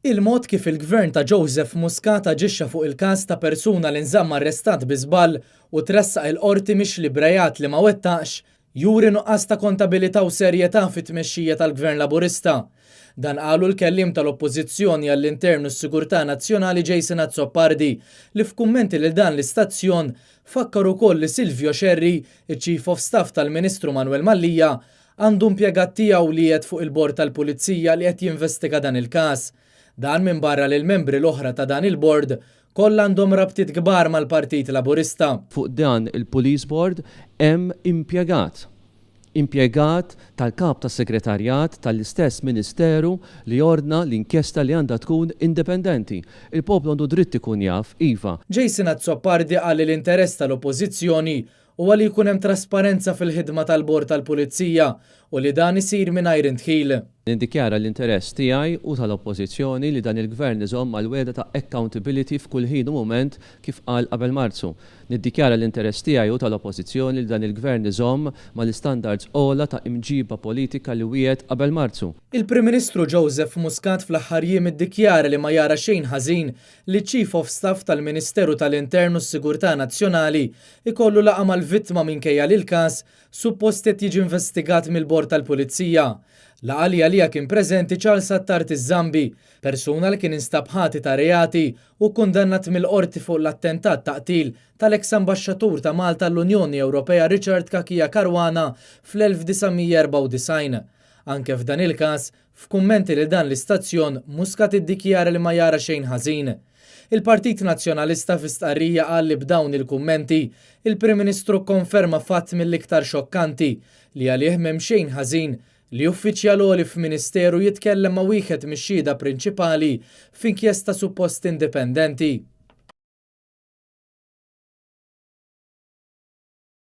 Il-mod kif il-Gvern ta' Joseph Muscat aġixxa fuq il-każ ta' persuna li nżamm arrestat bi żball u tressaq il-Qorti mixli b'reat li ma wettaqx, juri nuqqas ta' kontabilità u serjetà fit-tmexxija tal-Gvern Laburista. Dan qalu l-Kelliem tal-Oppożizzjoni għall-Intern u s-Sigurtà Nazzjonali Jason Azzopardi li f'kummenti lil dan l-istazzjon fakkar ukoll li Silvio Scerri, iċ-Chief of Staff tal-Ministru Manuel Mallia, Għandu impjegat tiegħu li qiegħed fuq il-bord tal-Pulizija li qed jinvestiga dan il-każ. Dan minbarra li l-membri l-oħra ta' dan il-bord kollha għandhom rabtiet kbar mal-Partit Laburista. Fuq dan il-Police Board hemm impjegat, impjegat tal-Kap tas-Segretarjat tal-istess Ministeru li ordna l-inkjesta li għandha tkun indipendenti. Il-poplu għandu dritt ikun jaf, iva. Jason Azzopardi qal li l-interess tal-Oppożizzjoni huwa li jkun hemm trasparenza fil-ħidma tal-Bord tal-Pulizija u li dan isir mingħajr indħil. Niddikjara l-interess tiegħi u tal-Oppożizzjoni li dan il-Gvern iżomm mal-wegħda ta' accountability f'kull ħin u mument kif qal qabel Marzu. Niddikjara l-interess tiegħi u tal-Oppożizzjoni li dan il-Gvern iżomm mal-istandards ogħla ta' imġiba politika li wiegħed qabel Marzu. Il-Prim Ministru Joseph Muscat fl-aħħar jiem iddikjara li ma jara xejn ħażin li ċ-Chief of Staff tal-Ministeru tal-Intern u s-Sigurtà Nazzjonali jkollu laqgħa mal-vittma minkejja li l-każ suppost qed jiġi investigat mill-Bord tal-Pulizija. Laqgħa li għaliha kien preżenti Charles Attard Iż-Zambi, persuna li kien instab ħati ta' reati u kkundannat mill-Qorti fuq l-attentat ta' qtil tal-eks Ambaxxatur ta' Malta għall-Unjoni Ewropea Richard Cachia Caruana fl-1994. Anke f'dan il-każ, F'kummenti lil dan l-istazzjon, Muscat iddikjara li ma jara xejn ħażin. Il-Partit Nazzjonalista fi stqarrija qal li b'dawn il-kummenti, il-Prim Ministru kkonferma fatt mill-iktar xokkanti, li għalih m'hemm xejn ħażin li uffiċjal għoli f'Ministeru jitkellem ma' wieħed mix-xhieda prinċipali f'inkjesta suppost indipendenti.